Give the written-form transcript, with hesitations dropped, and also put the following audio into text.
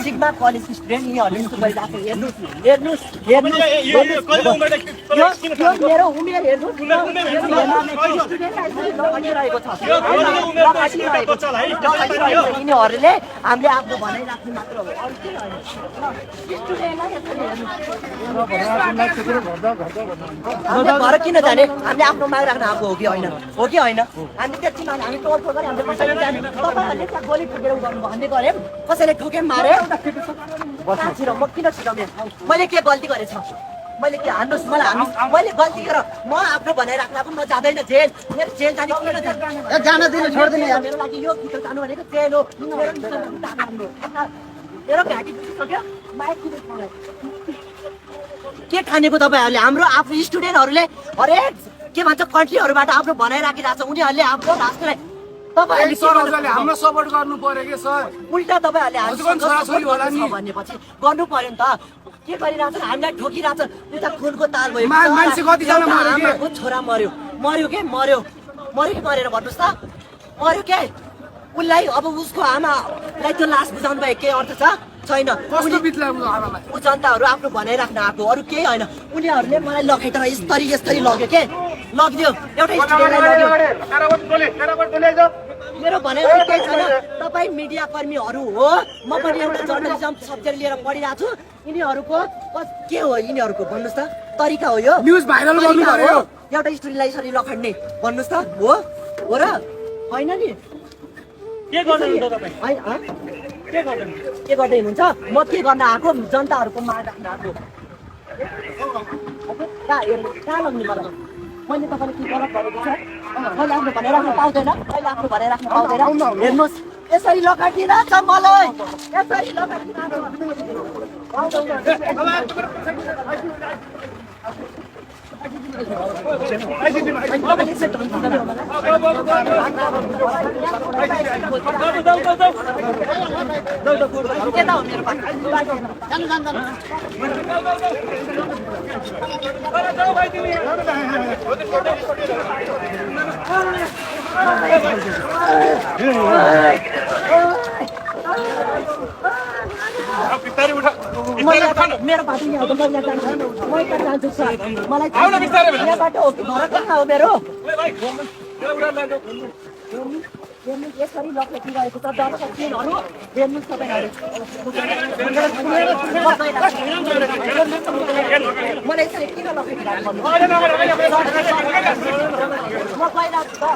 sigma college student यिनीहरूले यस्तो गरिरहेको हेर्नुहोस् मेरो उमेर हेर्नुहोस् यिनीहरूले हामीले आफ्नो भनाइराख्नु मात्र हो घर किन जाने हामीले आफ्नो माग राख्न आएको हो कि होइन हामी त्यति मान हामी टोलटोल गरे हामीले कसैले जाने तपाईँहरूले त्यहाँ गोली फुटेर गर्नु भन्ने गरे कसैले ठोके मारे छिर म किन छिराउने मैले के गल्ती गरेछ मैले के हान्नुहोस् मलाई मैले गल्ती गरेर म आफ्नो भनाइराख्न पनि म जाँदैन जेल मेरो जेल जाने किन जान दिन छोड्दैन मेरो लागि यो गीत जानु भनेको जेल हो मेरो घाँटी सक्यो के ठानेको तपाईँहरूले हाम्रो आफ्नो स्टुडेन्टहरूले हरेक के भन्छ कन्ट्रीहरूबाट आफ्नो भनाइराखिरहेको छ उनीहरूले आफ्नो राष्ट्रलाई तपाईहरुले हाम्रो सपोर्ट गर्नु पर्यो के सर उल्टा तपाईहरुले भनेपछि गर्नु पर्यो नि त के गरिरहेछ हामीलाई ठोकिरहेछ त्यो त खुनको ताल भयो मान्छे कति जना मर्यो के छोरा मर्यो के मरेर भन्नुस् त मर्यो के उलाई अब उसको आमालाई त्यो लास बुझाउनु भयो के अर्थ छ छैन कस्तो बित्ला आमालाई उ जनताहरु आफ्नो भनाइराख्न आएको अरु केही हैन उनीहरुले मलाई लखेट यसरी लग्यो के लग्दियो एउटा स्टुडेन्टलाई लग्यो मेरो भनाइ के छैन तपाई मिडिया कर्मीहरु हो म पनि एउटा जर्नलिजम सब्जेक्ट लिएर पढिरहेको छु यिनीहरुको के हो यिनीहरुको भन्नुस् त तरिका हो यो न्यूज भाइरल गर्नु पर्यो एउटा स्टोरीलाई यसरी लखड्ने भन्नुस् त हो र हैन नि के गर्नुहुन्छ तपाई हैन के गर्दै हुनुहुन्छ म के गर्न आएको जनताहरुको माग राख्न आएको कहाँ लग्नु मलाई मैले तपाईले के गलत गरेको छ मैले आफ्नो भनेर राख्न पाउँदैन मैले आफ्नो भनेर राख्न पाउँदैन हेर्नुस् यसरी लखडिरहेछ मलाई यसरी मेरो बाटो यहाँ हो म जान्छु सर मलाई यहाँबाट हो घर कहाँ हो मेरो यसरी लखेटिरहेको छ दर्शकहरू हेर्नुहोस् तपाईँहरू मलाई यसरी किन लखेटिरहेको म गइरहेको